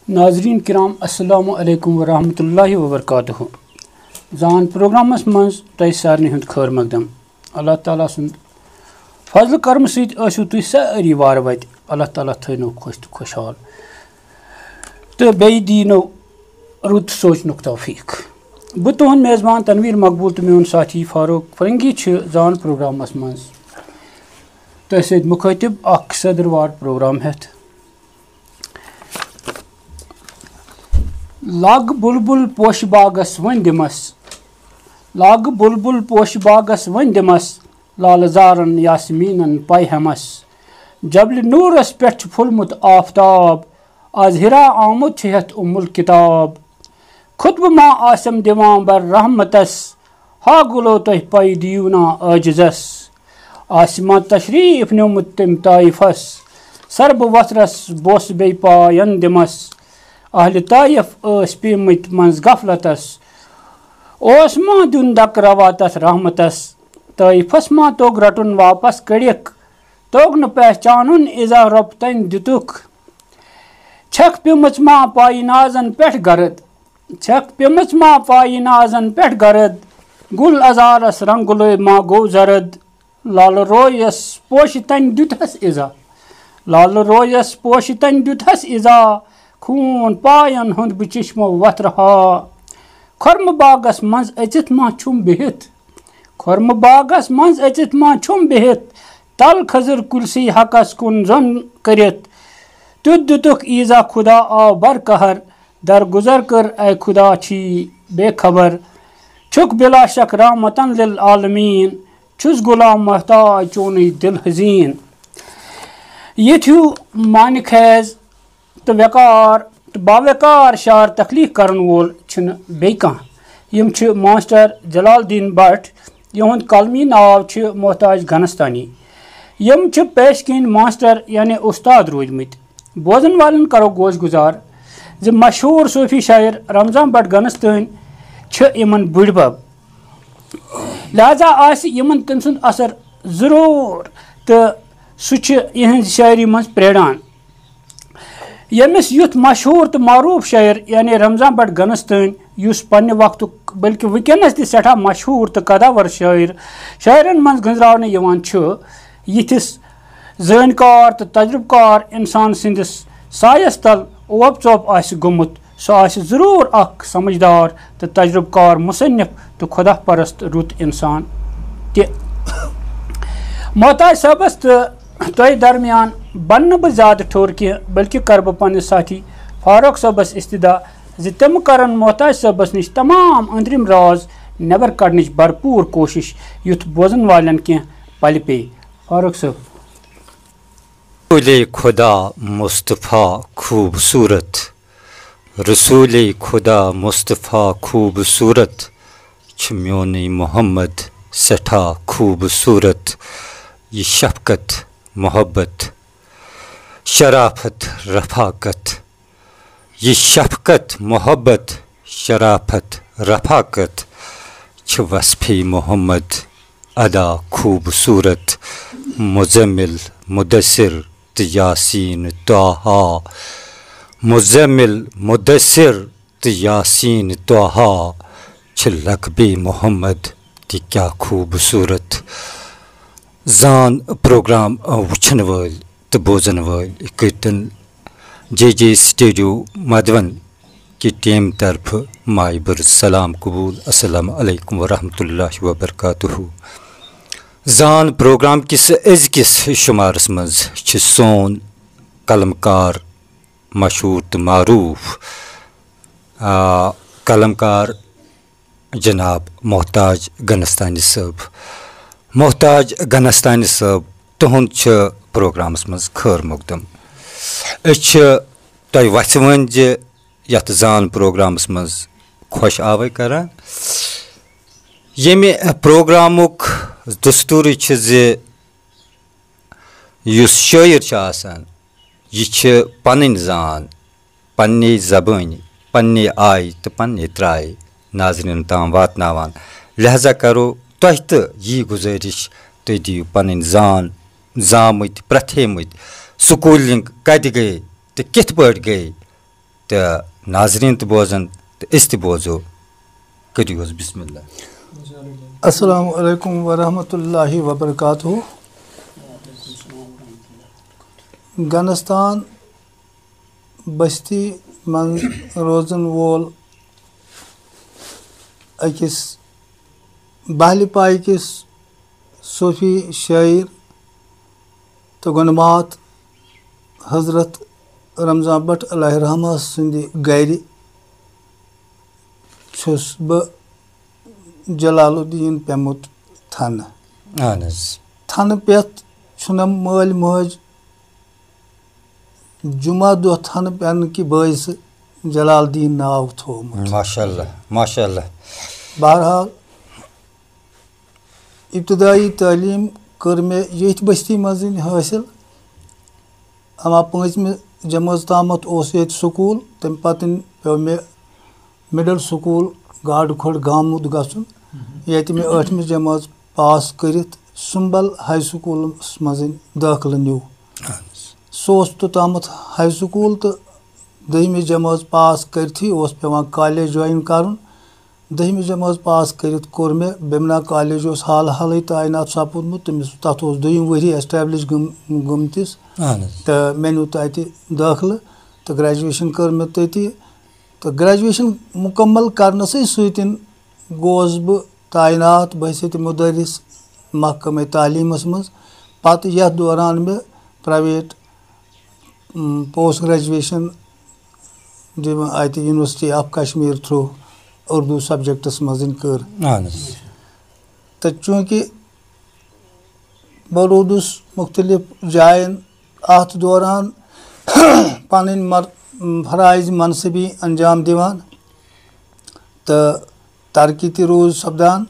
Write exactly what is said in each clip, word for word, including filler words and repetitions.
ناظرین کرام، السلام علیکم ورحمۃ اللہ وبرکاتہ۔ زان پروگرامس منٛز تۄہہِ سارنٕے ہُنٛد خٲر مقدم۔ اللہ تعالیٰ سُنٛد فضلہٕ کرمہٕ سۭتۍ ٲسِو تُہۍ سٲری وارٕ وتہِ۔ اللہ تعالیٰ تھٲینو خۄش تہٕ خۄشحال تہٕ بیٚیہِ دِینو رُت سونٛچنُک توفیٖق۔ بہٕ تُہُنٛد میزبان تنویر مقبول تہٕ میون ساتھی فاروق فرنگی چھِ زان پروگرامس منٛز تۄہہِ سۭتۍ مُخٲطب اکھ صدٕروار پروگرام ہٮ۪تھ۔ لاگہٕ بُلبُل پوشہٕ باغس وۄنۍ دِمس، لاگہٕ بُلبُل پوشہٕ باغس وۄنۍ دِمس، لالہٕ زارن یاسمیٖنن پے ہٮ۪مس۔ جبلہِ نوٗرس پٮ۪ٹھ چھُ پھوٚلمُت آفتاب، از ہِرا آمُت چھُ ہٮ۪تھ اُمُل کِتاب۔ خطبہٕ ما آسٮ۪م دِوان بر رحمتس، ہا گُلو تۄہہِ پَے دِیِو نا عٲجزس۔ آسہِ ما تشریٖف نیومُت تٔمۍ طایفس، سربہٕ وتھرس بوس بیٚیہِ پاین دِمس۔ اہلِ طایف ٲسۍ پیمٕتۍ منٛز غفلتس، اوس ما دیُن دکہٕ روا تس رحمتس؟ طٲیفس ما توٚگ رٹُن واپس کٔڑِکھ؟ توٚگ نہٕ پہچانُن اِزا رۄب تٔمۍ دِتُکھ۔ چھکھ پیمٕژ ما پایہِ نازن پٮ۪ٹھ گرد؟ چھکھ پیمٕژ ما پایہِ نازن پٮ۪ٹھ گرد؟ گُل ازارس رنگ گُلٲبۍ ما گوٚو زرد؟ لالہٕ رویس پوشہِ تٔمۍ دیُتہس اِزا، لالہٕ رویس پوشہِ تٔمۍ دیُتہس اِزا۔ خوٗن پاین ہُنٛد بہٕ چشمو وتھرٕ ہا۔ خۄرمہٕ باغس منٛز أژِتھ ما چھُم بِہِتھ؟ خۄرمہٕ باغس منٛز أژِتھ ما چھُم بِہِتھ؟ تل کھٔزٕر کُلسٕے حقس کُن زۄن کٔرِتھ۔ تیُتھ دِتُکھ ایٖزا خدا آو برقہر، درگُزر کٔر اے خدا چھی بے خبر۔ چھُکھ بلا شک رحمتن للعالمین، چھُس غلام محتاج چونُے دل حزین۔ یِتھ ہیوٗ معنی خیز تہٕ وقار تہٕ باوقار شعر تخلیق کرن وول چھُنہٕ بیٚیہِ کانٛہہ۔ یِم چھِ ماسٹر جلال الدین بٹ، یِہُنٛد قلمی ناو چھُ محتاج گنستانی۔ یِم چھِ پیش کِنۍ ماسٹر یعنی استاد روٗدمٕتۍ۔ بوزن والٮ۪ن کرو گوش گزار زِ مشہوٗر صوٗفی شٲعر رمضان بٹ گنستٲنۍ چھِ یِمن بٕڈۍ بب۔ لہذا آسہِ یِمن تٔمۍ سُنٛد اثر ضروٗر، تہٕ سُہ چھُ یِہنٛزِ شٲعری منٛز پریران۔ ییٚمِس یُتھ مشہوٗر تہٕ معروٗف شٲعر یعنی رمضان بٹ گنستٲنۍ، یُس پننہِ وقتُک بلکہِ وٕنکیٚنس تہِ سٮ۪ٹھاہ مشہوٗر تہٕ قداور شٲعر، شٲعرن منٛز گٔنٛزراونہٕ یِوان چھُ، یِتھِس زٲنۍ کار تہٕ تجرُبہٕ کار اِنسان سٕنٛدِس سایَس تل اوپ ژوپ آسہِ گوٚمُت، سُہ آسہِ ضروٗر اکھ سمجھدار تہٕ تجرُبہٕ کار مصنف تہٕ خدا پرست رُت اِنسان تہِ۔ محتاج صٲبس تہٕ تۄہہِ درمیان بنہٕ نہٕ بہٕ زیادٕ ٹھوٚر کینٛہہ، بلکہِ کرٕ بہٕ پننِس ساتھی فاروق صٲبس استدعا زِ تِم کرن محتاج صٲبس نِش تمام أنٛدرِم راز نٮ۪بر کڑنٕچ بھرپوٗر کوٗشش، یُتھ بوزن والٮ۪ن کینٛہہ پلہِ پیٚیہِ۔ فاروق صٲب۔ رسول خدا مصطفیٰ خوبصورت، رسول خدا مصطفیٰ خوبصورت، چھُ میونُے محمد سٮ۪ٹھاہ خوبصورت۔ یہِ شفقت، محبت، شرافت، رفاقت، یہِ شفقت، محبت، شرافت، رفاقت چھِ وصفی محمد ادا خوبصورت۔ مزمل، مدثر تہٕ یاسین طٰہٰ، مزمل، مدثر تہٕ یاسین طٰہٰ چھِ لقبِ محمد تہِ کیٛاہ خوبصورت۔ زان پروگرام وٕچھن وٲلۍ تہٕ بوزن وٲلۍ کٔرتن جے جے سٹوڈیو مدون کہِ ٹیم طرفہٕ مایہِ بٔرٕژ سلام قبول۔ السلام علیکم ورحمۃ اللہ وبرکاتہ۔ زان پروگرام کِس أزکِس شمارس منٛز چھِ سون قلمکار، مشہوٗر تہٕ معروٗف، آ، قلمکار جناب محتاج گنستانی صٲب۔ محتاج گنستانی صٲب، تُہُنٛد چھُ پروگرامس منٛز خٲر مقدم۔ أسۍ چھِ تۄہہِ وژھِ وٲنۍ زِ یتھ زان پروگرامس منٛز خۄش آوے کران۔ ییٚمہِ پروگرامُک دستوٗرٕے چھُ زِ یُس شٲعر چھُ آسان، یہِ چھِ پنٕنۍ زان، پننہِ زبٲنۍ، پننہِ آیہِ تہٕ پننہِ ترایہِ ناظرینن تام واتناوان۔ لہذا کرو تۄہہِ تہٕ یی گُزٲرِش، تُہۍ دِیِو پنٕنۍ زان، زامٕتۍ، پرٛتھیمٕتۍ، سکوٗلِنٛگ کتہِ گٔے تہٕ کِتھ پٲٹھۍ گٔے، تہٕ ناظریٖن تہِ بوزن تہٕ أسۍ تہِ بوزو۔ کٔرِو حظ بسم اللہ۔ السلام علیکم ورحمۃ اللہ وبرکاتہ۔ گنستان بستی منٛز روزن وول أکِس بہلہِ پایہِ کِس صوفی شٲعر تہٕ گۄنمات حضرت رمضان بٹ علیہ رحمہ سٕنٛدِ گرِ چھُس بہٕ جلال الدین پیوٚمُت تھنہٕ۔ اہن حظ۔ تھنہٕ پٮ۪تھ چھُنم مٲلۍ مٲج جمعہ دۄہ تھنہٕ پٮ۪نہٕ کہِ بٲعثہٕ جلال الدین ناو تھوومُت۔ ماشاء اللہ، ماشاء اللہ۔ بہرحال، ابتدائی تعلیٖم کٔر مےٚ ییٚتھۍ بستی منٛزٕے حٲصِل۔ اما پٲنٛژمہِ جمٲژ تامَتھ اوس ییٚتہِ سکوٗل، تَمہِ پَتہٕ پیوٚو مےٚ مِڈل سکوٗل گاڈٕ کھۄڈ گامُت گژھُن، ییٚتہِ مےٚ ٲٹھمہِ جمٲژ پاس کٔرِتھ سُمبل ہاے سکوٗلَس منٛز دٲخلہٕ نیوٗ۔ سُہ اوس توٚتامَتھ ہاے سکوٗل تہٕ دٔہمہِ جمٲژ پاس کٔرتھٕے اوس پٮ۪وان کالج جوین کَرُن۔ دٔہمہِ جمٲژ پاس کٔرِتھ کوٚر مےٚ بیمنا کالج اوس حال حالٕے تعینات سپُدمُت، تٔمِس، تَتھ اوس دوٚیِم ؤری ایسٹیبلِش گٔم-، گٔمتِس۔ اہن حظ۔ تہٕ مےٚ نیوٗ تَتہِ دٲخلہٕ تہٕ گریجویشن کٔر مےٚ تٔتی۔ تہٕ گریجویشن مُکمل کرنَسٕے سۭتۍ گوس بہٕ تعینات بحیثیت مُدرِس محکمہ تعلیٖمس منٛز۔ پتہٕ یتھ دوران مےٚ پرائیویٹ، م، پوسٹ گریجویشن دِوان اَتہِ university of Kashmir through Urdu subjects منٛز کٔر۔ اہن حظ۔ تہٕ چوٗنٛکہِ بہٕ روٗدُس مُختٔلِف جایَن اَتھ دوران پَنٕنۍ مر-، فرائض منصبی انجام دِوان تہٕ ترقی تہِ روٗز سپدان۔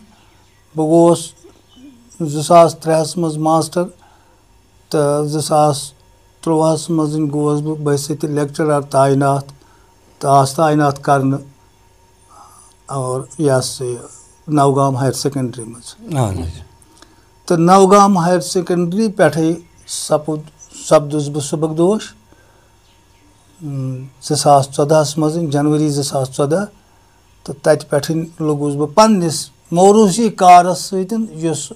بہٕ گوس زٕ ساس ترٛےٚ ہَس منٛز ماسٹر تہٕ زٕ ساس تُرٛواہَس منٛز گوس بہٕ بحیثیت لیکچرر تعینات تہٕ آس تعینات کرنہٕ اور یہِ ہسا یہِ نوگام ہایر سیکنڈری منٛز۔ اہن حظ۔ تہٕ نوگام ہایر سیکنڈری پٮ۪ٹھَے سپُد سپدُس بہٕ سبکدوش، اۭں، زٕ ساس ژۄدہَس منٛز، جنؤری زٕ ساس ژۄدہ، تہٕ تَتہِ پٮ۪ٹھٕے لوٚگُس بہٕ پنٛنِس موروثی کارَس سۭتۍ، یُس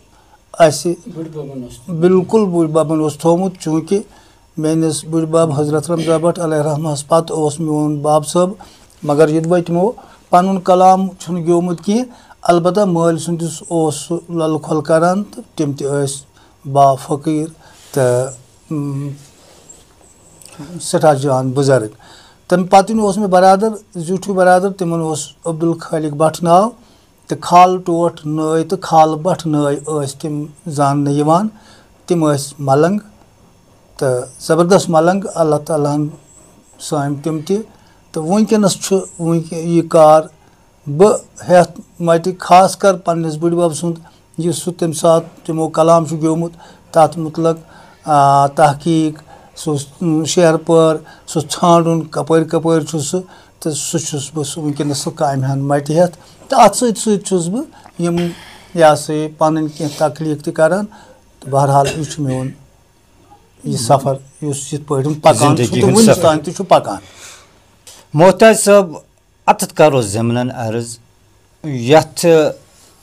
اَسہِ بٔڈۍ بَبَن اوس۔ بالکل بٔڈۍ بَبَن اوس تھوٚومُت، چوٗنٛکہِ میٛٲنِس بٔڈۍ بَب حضرت رمضان بٹ علیہ رحمہ ہَس پَتہٕ اوس میون باب صٲب، مگر یوٚدوَے تِمو پَنُن کلام چھُنہٕ گیومُت کینٛہہ، البتہ مٲلۍ سُنٛد یُس اوس سُہ لَلہٕ کھۄل کَران تہٕ تِم تہِ ٲسۍ با فقیٖر تہٕ، اۭں، سٮ۪ٹھاہ جان بُزرگ۔ تَمہِ پَتہٕ اوس مےٚ برادر، زیوٗٹھٕے برادر، تِمَن اوس عبدالخالق بٹ ناو۔ تہٕ خال ٹوٹھ نٲے تہٕ خال بٹ نٲے ٲسۍ تِم زاننہٕ یِوان۔ تِم ٲسۍ ملنگ تہٕ زبردست ملنگ، اللہ تعالیٰ ہن سٲنۍ تِم تہِ۔ تہٕ وٕنکیٚنس چھُ وٕنکیٚن یہِ کار بہٕ ہیٚتھ مٹہِ، خاص کر پننِس بٕڈبب سُنٛد، یُس سُہ تَمہِ ساتہٕ تِمو کلام چھُ گیومُت، تَتھ مُتعلق، آ، تحقیٖق، سُہ، اُم، شعر پٲر، سُہ ژھانٛڈُن کپٲرۍ کپٲرۍ چھُ سُہ، تہٕ سُہ چھُس بہٕ سُہ وٕنکیٚنَس سُہ کامہِ ہن مَٹہِ ہٮ۪تھ۔ تہٕ اَتھ سۭتۍ سۭتۍ چھُس بہٕ یِم، یہِ ہسا یہِ، پَنٕنۍ کینٛہہ تخلیٖق تہِ کران۔ تہٕ بہرحال، یہِ چھُ میون یہِ سفر، یُس یِتھ پٲٹھۍ پَکان چھُ زندگی تہٕ ہُنٛد وُنیُک سفر۔ تام تہِ چھُ پَکان۔ محتاج صٲب، اَتَتھ کَرو ضِمنَن عرض، یَتھ،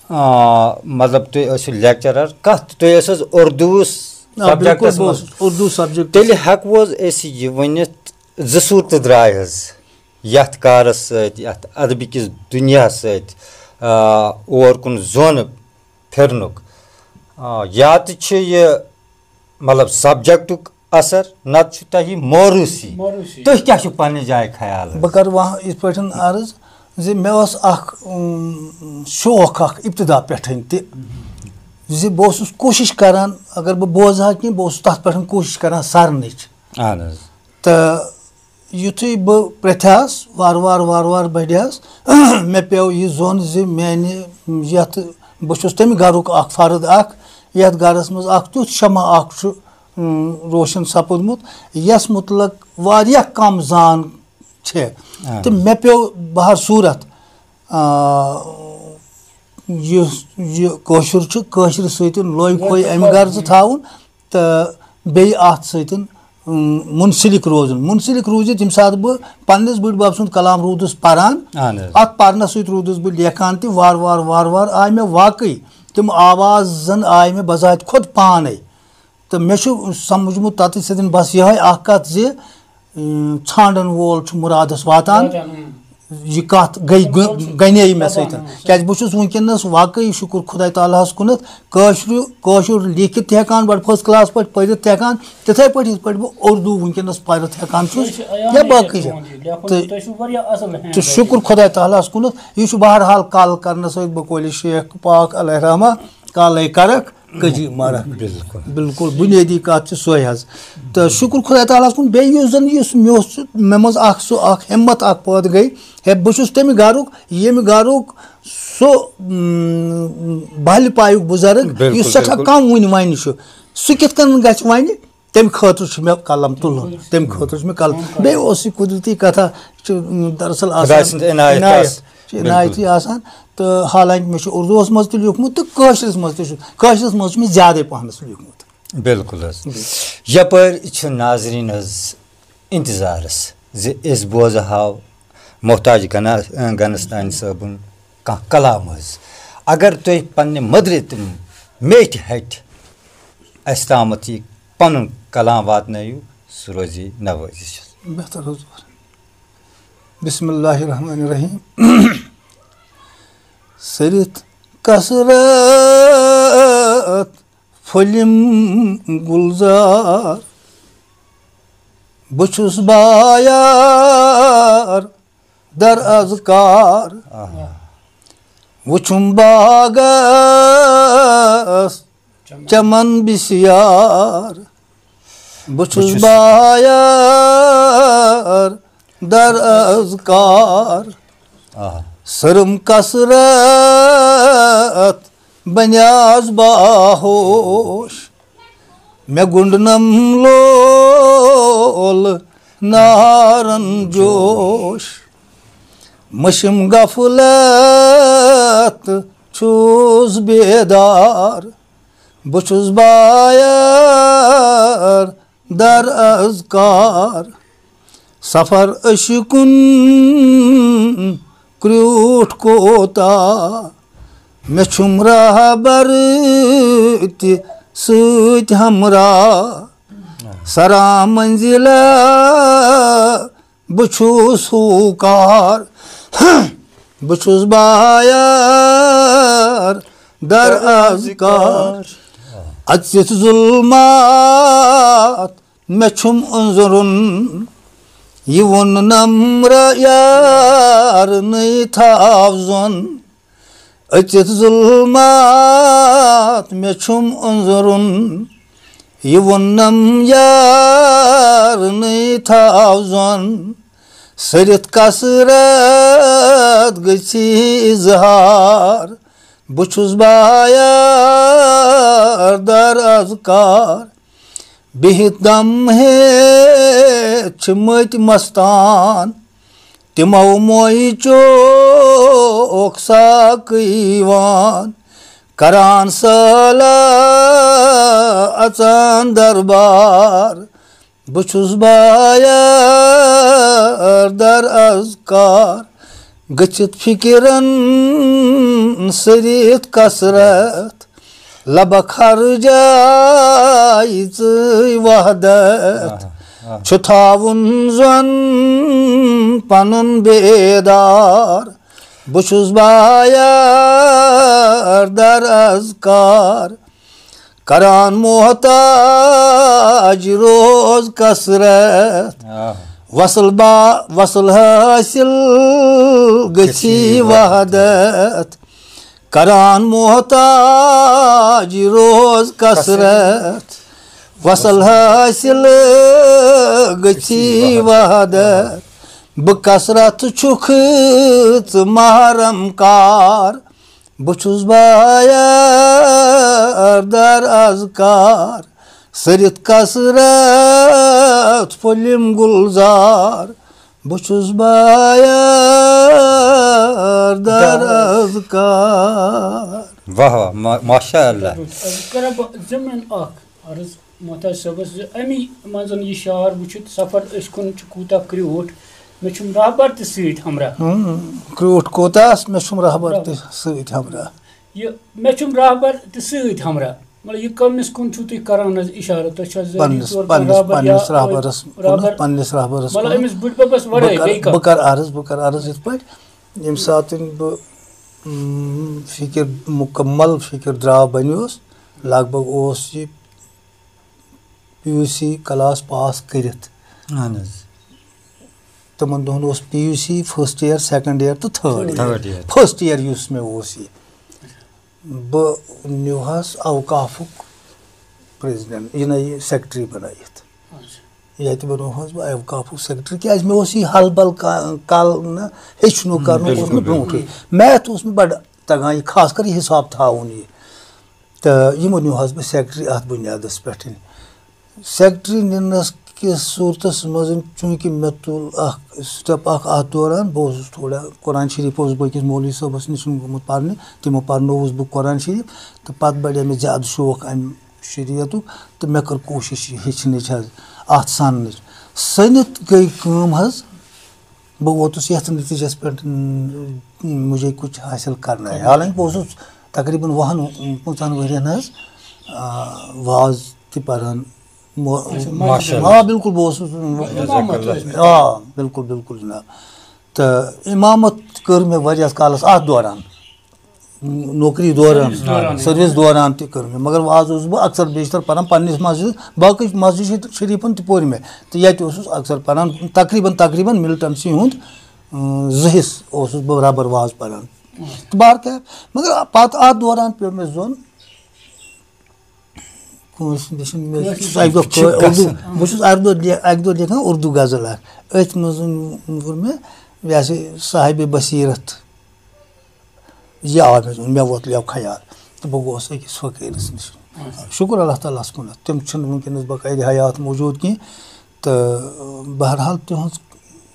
آ، مطلب، تُہۍ ٲسِو لیکچرر، کَتھ، تُہۍ ٲسِو حظ اُردوٗوَس آ، بِلکُل، سبجیکٹَس بہٕ منٛز؟ اوسُس اُردو سبجیکٹ۔ تیٚلہِ ہٮ۪کو حظ أسۍ یہِ ؤنِتھ، زٕ صوٗرتہٕ درٛاے حظ یَتھ کارَس سۭتۍ، یَتھ ادبہٕ کِس دُنیاہَس سۭتۍ، آ، اور کُن زونہٕ پھِرنُک۔ آ، یا تہِ چھُ یہِ، مطلب، سبجیکٹُک اثر، نَتہٕ چھُ تۄہہِ موروثی۔ موروثی۔ تُہۍ کیٛاہ چھُو پننہِ جایہِ خیال حظ؟ بہٕ کرٕ وۄنۍ یِتھ پٲٹھۍ عرض زِ مےٚ اوس اکھ، اۭں، شوق اکھ ابتدا پٮ۪ٹھٕے تہِ زِ بہٕ اوسُس کوٗشِش کران، اگر بہٕ بوزٕ ہا کینٛہہ، بہٕ اوسُس تَتھ پٮ۪ٹھ کوٗشِش کران سَرنٕچ۔ اہن حظ۔ تہٕ یُتھُے بہٕ پرٛٮ۪تھیٛاس، وارٕ وارٕ وارٕ وارٕ بَڑیٛاس، مےٚ پیوٚو یہِ زوٚن زِ میٛانہِ یَتھ، بہٕ چھُس تَمہِ گَرُک اَکھ فرد اَکھ، یَتھ گَرَس منٛز اَکھ تیُتھ شمع اَکھ چھُ، اۭں، روشن سپُدمُت، یَس مُتعلق واریاہ کَم زان چھِ۔ آ۔ تہٕ مےٚ پیوٚو بہر صوٗرت، آ، یُس یہِ کٲشُر چھُ، کٲشرِ سۭتۍ لوے کھوے اَمہِ غرضہٕ تھاوُن تہٕ بیٚیہِ اَتھ سۭتۍ اۭں، منسلک روزُن۔ منسلک روٗزِتھ ییٚمہِ ساتہٕ بہٕ پننِس بٔڈۍ بب سُنٛد کلام روٗدُس پران، اہن حظ۔ اتھ پرنس سۭتۍ روٗدُس بہٕ لیکھان تہِ۔ وارٕ وارٕ وارٕ وارٕ آے مےٚ واقعی تِم آواز زن آے مےٚ بذات خۄد پانے۔ تہٕ مےٚ چھُ سمجھمُت تتہِ سۭتۍ بس یِہے اکھ کتھ زِ، اۭں، ژھانڈن وول چھُ مُرادس واتان۔ واتان، اۭں۔ یہِ کتھ گٔے، گٔ-، گنے مےٚ سۭتۍ۔ کیازِ بہٕ چھُس وٕنکیٚنس واقعی، شُکُر خۄداے تعالیٰ ہس کُنتھ، کٲشرِ، کٲشُر لیکھِتھ تہِ ہٮ۪کان، بڑٕ first class پٲٹھۍ پٔرِتھ تہِ ہٮ۪کان، تِتھے پٲٹھۍ یِتھ پٲٹھۍ بہٕ اردو وٕنکیٚنس پٔرِتھ ہٮ۪کان چھُس، تۄہہِ چھُ یا عیانٕے باقٕے چھِ۔ تُہُنٛد یہِ لیکھُن، تہٕ تُہۍ چھِو واریاہ اصل hand تہٕ writing۔ شُکُر خۄداے تعالیٰ ہس کُنتھ، یہِ چھُ بہرحال کالہٕ کرنس سۭتۍ بقولِ شیخ پاک علیہ رحمہ کالے کرکھ۔ کجی مارکھ۔ بالکل۔ بالکل بنیٲدی کتھ چھِ سۄے حظ۔ تہٕ شُکُر خۄداے تعالیٰ ہَس کُن، بیٚیہِ یُس زَن یُس مےٚ اوس سُہ، مےٚ منٛز اکھ سُہ اکھ ہمت اکھ پٲدٕ گٔے، ہے بہٕ چھُس تَمہِ گرُک، ییٚمہِ گرُک سُہ، اۭں، بہلہِ پایُک بُزرگ، بالکل، یُس سٮ۪ٹھاہ بالکل۔ کم وُنہِ وَنہِ چھُ، سُہ کِتھ کٔنۍ گژھِ وَنہِ؟ تَمہِ خٲطرٕ چھُ مےٚ قلم تُلُن، تَمہِ خٲطرٕ چھُ مےٚ قلم۔ بیٚیہِ اوس یہِ قُدرتی کتھا، چھُ، اۭں، دراصل آسان خۄداے سٕنٛز عنایت عنایت۔ آسان۔ چھِ بالکل۔ عنایتی آسان۔ تہٕ حالانکہ مےٚ چھُ اردوٗہس منٛز تہِ لیوٗکھمُت تہٕ کٲشرِس منٛز تہِ چھُ، کٲشرِس منٛز چھُ مےٚ زیادَے پہنَس لیوٗکھمُت۔ بالکل حظ۔ یَپٲرۍ چھِ ناظریٖن حظ اِنتظارَس زِ أسۍ بوزٕ ہاو محتاج گنا-، گنستانی صٲبُن کانٛہہ کلام حظ۔ اگر تُہۍ پنٛنہِ مٔدرِ تہٕ میٹھِ ہَٹہِ اَسہِ تامَتھ یہِ پَنُن کلام واتنٲیِو، سُہ روزِ نوٲزِش۔ بہتر حضور۔ بسم اللہ الرحمن الرحیم۔ سٔرِتھ کثرت پھٔلِم گُلزار، بہٕ چھُس بایار در از کار۔ آہا۔ وُچھُم باغس چمن بسیار، بہٕ چھُس بایار در از کار۔ آہا۔ سرم کثرت بنیاز باہوش، مےٚ گُنڈنم لول نارن جوش۔ مٔشِم غفلت چھُس بیدار، بہٕ چھُس بایار در از کار۔ سفر عشقُن کریوٗٹھ کوتاہ، مےٚ چھُم رہبر تہِ سۭتۍ ہمراہ۔ سرا منزلہ بہٕ چھُس ہوٗکار، بہٕ چھُس بایار در از کار۔ اژِتھ ظلمات مےٚ چھُم أنٛزرُن، یہِ ووٚن نمرہ یارنٕے تھاو زوٚن۔ أژِتھ ظلمات مےٚ چھُم أنٛزرُن، یہِ ووٚننم یارنٕے تھاو زوٚن۔ سٔرِتھ کثرت گٔژھی اظہار، بہٕ چھُس بایار در از کار۔ بِہِتھ دم ہیٚتھ چھِ مٔتۍ مستان، تِمو موے چوک ساقٕے وان۔ کران سٲلہ اژان دربار، بہٕ چھُس بایار در از کار۔ گٔژھِتھ فِکرن سٔرِتھ کثرت، لبک ہر جایہِ ژٕے وحدت۔ آہ، آہ۔ چھُ تھاوُن زۄن پنُن بیدار، بہٕ چھُس بایار در از کار۔ کران محتاج روز کثرت، آہ۔ وصل با-، وصل حٲصِل گٔژھی وحدت۔ کران محتاج روز کثرت، وصل حٲصِل گٔژھی وحدت۔ بہٕ کثرت چھُکھ ژٕ محرم کار، بہٕ چھُس بایار در از کار۔ سٔرِتھ کثرت پھٔلِم گُلزار، بہٕ چھُس بایار در از کار۔ واہ واہ، ما-، ماشاء اللہ۔ عرض کرا بہٕ ضمن اکھ عرض۔ محتاج صٲبس زِ اَمی منٛز یہِ شعر وٕچھِتھ سفر أسۍ کُن چھُ کوٗتاہ کرٛیوٗٹھ، مےٚ چھُم رہبر تہِ سۭتۍ ہمراہ۔ ہُم، کرٛیوٗٹھ کوتاہ، مےٚ چھُم رہبر تہِ سۭتۍ ہمراہ۔ یہِ مےٚ چھُم رہبر تہِ سۭتۍ ہمراہ، مطلب، یہِ کٔمِس کُن چھُو تُہۍ کران حظ اِشارٕ؟ تۄہہِ چھا ذٲتی پننِس طور پانہٕ پننِس رہبر یا پننِس رہبرس کُن، رہبر؟ پننِس رہبرس مطلب، کُن۔ أمِس بٕڈِ بَبَس ورٲے بہٕ بیٚیہِ کَر کانٛہہ؟ بہٕ کَرٕ عرض، بہٕ کَرٕ عرض یِتھ پٲٹھۍ، ییٚمہِ ساتہٕ بہٕ، اۭں، فِکِر، مُکمل فِکِر درٛاو بَنیوس، لگ بگ اوس یہِ P U C class pass کٔرِتھ۔ اہن حظ۔ تِمن دۄہن اوس P U C first year، second year تہٕ third year۔ Third year۔ First year یُس مےٚ اوس یہِ، بہٕ نیوٗہَس اوقافُک پریزیڈنٹ، یہِ نہ یہِ سیکرٹری بَنٲیِتھ۔ اچھا۔ ییٚتہِ بَنووہَس بہٕ اوقافُک سیکرٹری، کیازِ مےٚ اوس یہِ ہَل بَل کا-، کَل نہ ہیٚچھنُک کَرنُک اوس مےٚ بِلکُل، برونٛٹھٕے۔ میتھ اوس مےٚ بَڑٕ تَگان، یہِ خاص کر یہِ حِساب تھاوُن یہِ۔ تہٕ یِمو نیوٗہَس بہٕ سیکرٹری اَتھ بُنیادَس پٮ۪ٹھ۔ سیکرٹری نِنَس کِس صوٗرتَس منٛز، چوٗنٛکہِ مےٚ تُل اَکھ سٹیپ اَکھ اَتھ دوران، بہٕ اوسُس تھوڑا، قرآن شریٖف اوسُس بہٕ أکِس مولوی صٲبَس نِش گوٚمُت پَرنہِ، تِمو پَرنووُس بہٕ قرآن شریٖف، تہٕ پَتہٕ بَڑے مےٚ زیادٕ شوق اَمہِ شریعتُک، تہٕ مےٚ کٔر کوٗشِش یہِ ہیٚچھنٕچ حظ، اَتھ سَننٕچ۔ سٔنِتھ گٔے کٲم حظ، بہٕ ووتُس یَتھ نٔتیٖجَس پٮ۪ٹھ، م، مجھے کچھ حاصل کرنا ہے۔ حالانکہ بہٕ اوسُس تقریباً وُہَن، پٕنٛژٕہَن ؤرِین حظ، آ، واز تہِ پران۔ مو-، اچھا، ماشاء اللہ۔ آ، بِلکُل، بہٕ اوسُس، امامت ٲسۍ مےٚ۔ آ، بِلکُل، بِلکُل جناب۔ تہٕ امامت کٔر مےٚ واریاہَس کالَس اَتھ دوران۔ نوکری دوران، سروس دوران۔ سروس دوران تہِ کٔر مےٚ، مگر واز اوسُس بہٕ اکثر بیشتر پران پننِس مسجد، باقٕے مسجد شریٖفن تہِ پوٚر مےٚ، تہٕ ییٚتہِ اوسُس اکثر پران، تقریباً، تقریباً ملٹنسی ہُنٛد، اۭں، زٕ حصہٕ اوسُس بہٕ ربر واز پران۔ تہٕ بہرکیف، مگر پتہٕ اتھ دوران پیوٚو مےٚ زوٚن، کٲنٛسہِ نِش چھُنہٕ مےٚ کٲنٛسہِ نِش اَکہِ دۄہ چھُ کٲ-، اُردو، گژھان۔ بہٕ چھُس اَردوہ لے-، اَکہِ دۄہ لیکھان اُردو غزل اَکھ۔ أتھۍ منٛز ووٚن مےٚ، یہِ ہسا یہِ صاحبِ بصیرت، یہِ آو مےٚ زوٚن، مےٚ ووت لیو خیال۔ تہٕ بہٕ گوس أکِس فقیٖرَس نِش۔ اچھا۔ شُکُر اللہ تعالیٰ ہَس کُنَتھ، تِم چھِنہٕ وٕنکیٚنَس بقٲیدٕ حیات موٗجوٗد کینٛہہ۔ تہٕ بہرحال تِہٕنٛز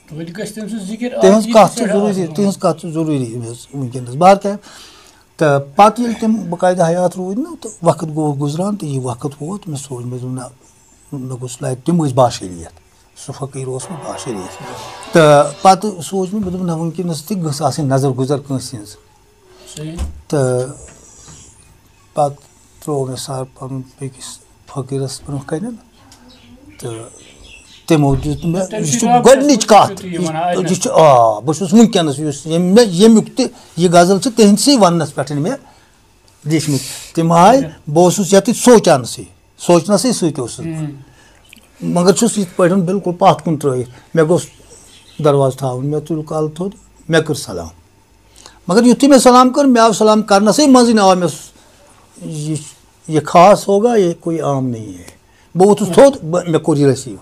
توتہِ گژھِ تٔمۍ سٕنٛز ذِکِر تِہٕنٛز آسٕنۍ کَتھ چھِ تہِ ضروٗری، آسٕنۍ۔ تِہٕنٛز کَتھ چھِ ضروٗری أمِس وٕنکیٚنَس۔ بہرکیف، تہٕ پَتہٕ ییٚلہِ تِم بقٲیدٕ حیات روٗدۍ نہ، تہٕ وقت گوٚو گُزران، تہٕ یہِ وقت ووت، مےٚ سوٗنٛچ، مےٚ دوٚپ، نہ، مےٚ گوٚژھ لَگہِ تِم ٲسۍ باہ شریٖتھ، سُہ فقیٖر اوس مےٚ باہ شریٖتھ۔ تہٕ پَتہٕ سوٗنٛچ مےٚ، مےٚ دوٚپ، نہ، وٕنکیٚنَس تہِ گٔژھ آسٕنۍ نظر گُزر کٲنٛسہِ ہِنٛز۔ صحیح۔ تہٕ پَتہٕ ترٛوو مےٚ سَر پَنُن بیٚکِس فقیٖرَس برونٛہہ کَنٮ۪ن، تہٕ تِمو دیُت مےٚ، تٔمۍ یہِ سٕنٛدِ چھُ باپتھ گۄڈٕنِچ اوس کَتھ، یہِ وَنان، یہِ، یہِ چھُ، آ، بہٕ چھُس وٕنکیٚنَس، یُس ییٚمۍ مےٚ، ییٚمیُک تہِ یہِ غزل چھِ، تِہِنٛدسٕے وَننَس پٮ۪ٹھ مےٚ لیٖچھمٕتۍ۔ تِم آے، بہٕ اوسُس ییٚتٮ۪تھ سونٛچانَسٕے، سونٛچنَسٕے سۭتۍ اوسُس بہٕ۔ ہُم۔ مگر چھُس یِتھ پٲٹھۍ بِلکُل پَتھ کُن ترٛٲیِتھ۔ مےٚ گوٚژھ دروازٕ تھاوُن، مےٚ تُل کَلہٕ تھوٚد، مےٚ کٔر سلام۔ مگر یُتھُے مےٚ سلام کٔر، مےٚ آو سلام کرنَسٕے منٛزٕے آو مےٚ س-، یہِ، یہِ خاص ہوگا، یہ کوئی عام نہیں ہے۔ بہٕ ووٚتھُس تھوٚد، بہٕ، مےٚ کوٚر یہِ رٔسیٖو۔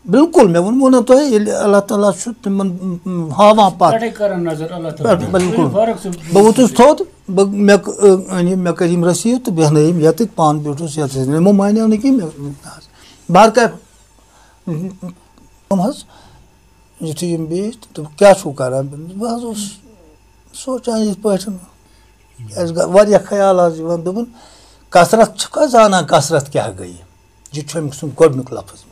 بِلکُل، مےٚ ووٚنمو نہ تۄہہِ، ییٚلہِ اللہ تعالیٰ چھُ تِمن، م، م، ہاوان پَتھ۔ پٮ۪ٹھَے کران نظر اللہ تعالیٰ۔ پٮ۪ٹھ، بِلکُل۔ فرق چھِ۔ بہٕ ووٚتھُس تھوٚد، بہٕ، مےٚ ک-، أ، أنۍ، مےٚ کٔرۍ یِم رٔسیٖو تہٕ بیٚہنٲیِم ییٚتٮ۪تھ، پانہٕ بیوٗٹھُس ییٚتٮ۪تھ۔ یِمو مانیو نہٕ کینٛہہ، مےٚ، بہرکیف، تِم حظ، یُتھُے یِم بیٖٹھۍ، دوٚپُکھ، "کیٛاہ چھُو کران؟" بہٕ حظ اوسُس سونٛچان یِتھ پٲٹھۍ، اَسہِ گٔے واریاہ خیال حظ یِوان، دوٚپُن، "کثرت چھُکھا زانان، کثرت کیٛاہ گٔیہِ؟" یہِ چھُ أمۍ سُنٛد گۄڈٕنیُک لفظ مےٚ۔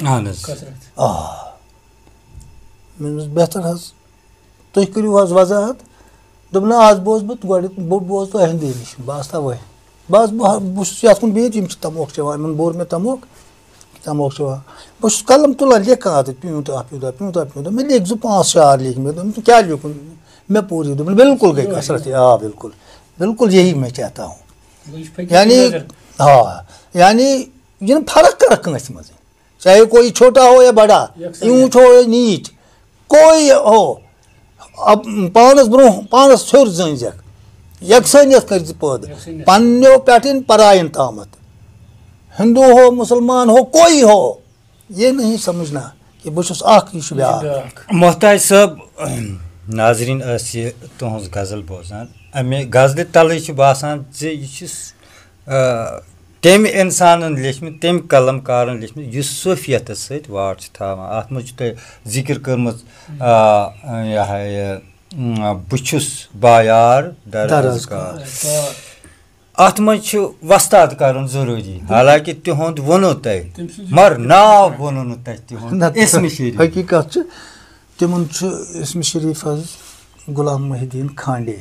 اہن حظ۔ کثرت۔ آ۔ مےٚ دوٚپمَس، "بہتر حظ، تُہۍ کٔرِو حظ وضاحت۔" دوٚپُن، "نہ، آز بوز بہٕ گۄڈٕ، بہٕ بوزٕ تۄہہِ ہِنٛدی نِش، بہٕ آسہٕ تَوَے۔" بہٕ آسہٕ، بہٕ، بہٕ چھُس یَتھ کُن بِہِتھ، یِم چھِ تَموکھ چٮ۪وان، یِمَن بوٚر مےٚ تَموکھ، تَموکھ چٮ۪وان۔ بہٕ چھُس قلم تُلان، لیکھان اَتٮ۪تھ، پیوٗنٛت اَکھ، پیوٗنٛت اَکھ، پیوٗنٛت اَکھ۔ مےٚ لیکھۍ زٕ پانٛژھ شعر لیکھۍ مےٚ، دوٚپُن، "ژٕ کیٛاہ لیوٗکھُن؟" مےٚ پوٚر یہِ، دوٚپُن، "بِلکُل گٔے کثرت یہِ، آ، بِلکُل، بِلکُل یہی میں چاہتا ہوں۔" گوٚو یہِ چھُ فقیٖر یعنی، نظر۔ آ، یعنی، یہِ نہٕ فرق کَرَکھ کٲنٛسہِ منٛز۔ چاہے کوئی چھوٹا ہو یا بڑا، یکسانیت۔ اونچ ہو یا نیٖچ، کوئی ہو، اب پانس برونٛہہ، پانس ہیوٚر زٲنۍزٮ۪کھ، یکسانیت کٔرۍ زِ پٲدٕ۔ یکسانیت۔ پننیو پٮ۪ٹھ پراین تامتھ، ہندو ہو، مسلمان ہو، کوئی ہو، یہ نہیں سمجھنا کہ بہٕ چھُس اکھ، یہِ چھُ بیٛاکھ۔ یہِ چھُ بیٛاکھ۔ محتاج صٲب، ناظریٖن ٲسۍ یہِ تُہٕنٛز غزل بوزان، امہِ غزلہِ تلٕے چھُ باسان زِ یہِ چھُ آ، تٔمۍ اِنسانَن لیٚچھمٕتۍ، تٔمۍ قلم کارَن لیٚچھمٕتۍ، یُس صوٗفیتَس سۭتۍ واٹھ چھُ تھاوان۔ اَتھ منٛز چھُ تۄہہِ ذِکِر کٔرمٕژ، آ، یہِ ہا یہِ، م، "بہٕ چھُس بایار درازگار۔" درازگار۔ اَتھ منٛز چھُ وۄستاد کَرُن ضروٗری، حالانکہِ تِہُنٛد ووٚنوُ تۄہہِ، تٔمۍ سُنٛد مگر ناو ووٚنوُ نہٕ تۄہہِ تِہُنٛد، نہ، اسمِ شریٖف۔ حقیٖقت چھِ، تِمَن چھُ اسمِ شریٖف حظ غلام محی الدین کھانڈے۔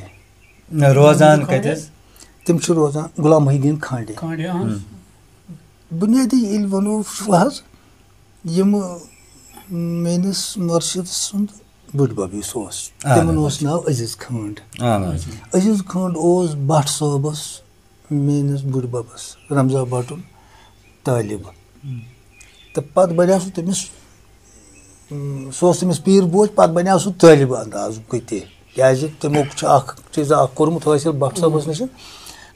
نہ، روزان کَتہِ حظ؟ تِم چھِ روزان غلام محی الدین کھانڈے۔ کھانڈے، اہن حظ۔ بُنیٲدی ییٚلہِ وَنو وٕچھِو حظ، یِم میٲنِس مُرشِد سُنٛد بٔڈۍ بَب یُس اوس، اہن تِمَن حظ۔ اوس ناو عزیز کھانڈ۔ اہن حظ۔ عزیز کھانڈ اوس بٹ صٲبَس میٲنِس بٔڈۍ بَبَس رمضان بٹُن طٲلب۔ تہٕ پَتہٕ بَنیو سُہ تٔمِس، اۭں، سُہ اوس تٔمِس پیٖر بوج، پَتہٕ بَنیو سُہ طٲلب اندازُکُے تہِ۔ کیٛازِ تِمو چھُ اکھ چیٖز اکھ کوٚرمُت حٲصِل بٹ صٲبَس نِش۔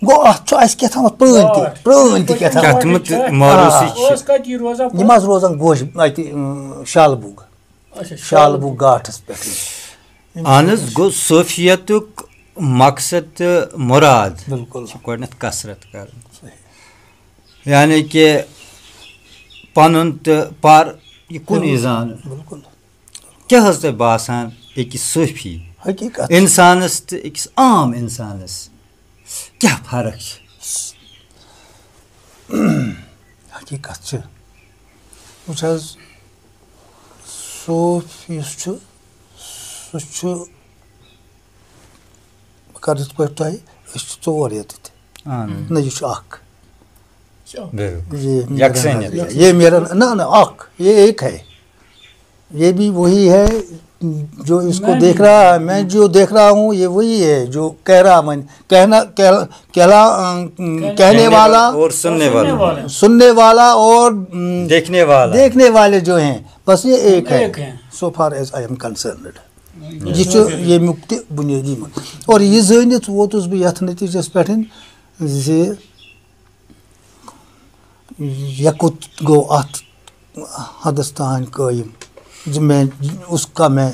گوٚو اَتھ چھُ اَسہِ کیٛاہ تامَتھ پرٛٲنۍ تہِ، پرٛٲنۍ تہِ کیٛاہ تامَتھ۔ کَتھ منٛز تہِ ماروسی آ۔ چھِ۔ اوس کَتہِ یہِ روزان پوٚت؟ یِم حظ روزان گوج اَتہِ، اۭں، شالبُگ۔ اچھا، شالبُگ گاٹھَس پٮ۪ٹھٕے۔ اہن حظ، گوٚو صوفیتُک مقصد تہٕ مُراد بِلکُل۔ چھِ گۄڈٕنٮ۪تھ کثرت کَرٕنۍ۔ صحیح۔ یعنی کہِ پَنُن تہٕ پَر یہِ کُنُے بِلکُل۔ زانُن۔ بِلکُل۔ کیٛاہ حظ تۄہہِ باسان أکِس صوفی حقیٖقت۔ اِنسانَس تہٕ أکِس عام اِنسانَس کیٛاہ فرق چھِ؟ حقیٖقت چھِ، وٕچھ حظ، صوف یُس چھُ، سُہ چھُ، بہٕ کَرٕ یِتھ پٲٹھۍ تۄہہِ، أسۍ چھِ ژور ییٚتٮ۪تھ۔ اہن حظ۔ نہ، یہِ چھُ اَکھ۔ بِلکُل۔ یہ میرا یکسانیت۔ نظر، یہ میرا، نہ، نہ، اَکھ، یہ ایک ہے۔ یہ بھی وہی ہے جو اس کو دیکھ رہا ہے، میں جو دیکھ رہا ہوں، یہ وہی ہے جو کہہ رہا، میں کہنا، کہلا، کہلا، کہنے والا، اور سننے والا۔ سننے والا اور، ام، دیکھنے والا۔ دیکھنے والے جو ہیں، بس یہ ایک ہے۔ ایک ہے۔ So far as I am concerned۔ یہ چھُ ییٚمیُک تہِ بُنیٲدی مُد-، اور یہِ زٲنِتھ ووتُس بہٕ یَتھ نٔتیٖجَس پٮ۪ٹھ زِ یَکُت گوٚو اَتھ حدس تام قٲیِم زِ میں، اس کا میں،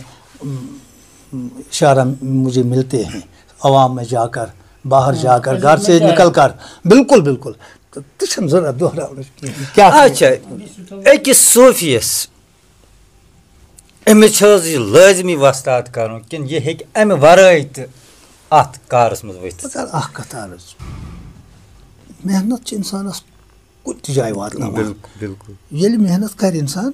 اشارہ مجھے ملتے ہیں، عوام میں جا کر، باہر جا کر، گھر سے نکل کر۔ بالکل، بالکل۔ تہٕ تہِ چھَنہٕ ضروٗرت دۄہراونٕچ کِہیٖنۍ۔ کیٛاہ چھِ؟ اچھا، أکِس صوفیَس أمِس چھِ حظ یہِ لٲزمی وۄستاد کَرُن کِنہٕ یہِ ہیٚکہِ اَمہِ وَرٲے تہِ اَتھ کارَس منٛز ؤتھِتھ؟ بہٕ کَرٕ اَکھ کَتھ عرض۔ محنت چھِ اِنسانَس کُنہِ تہِ جایہِ واتناوان۔ بِلکُل، بِلکُل۔ ییٚلہِ محنت کَرِ اِنسان،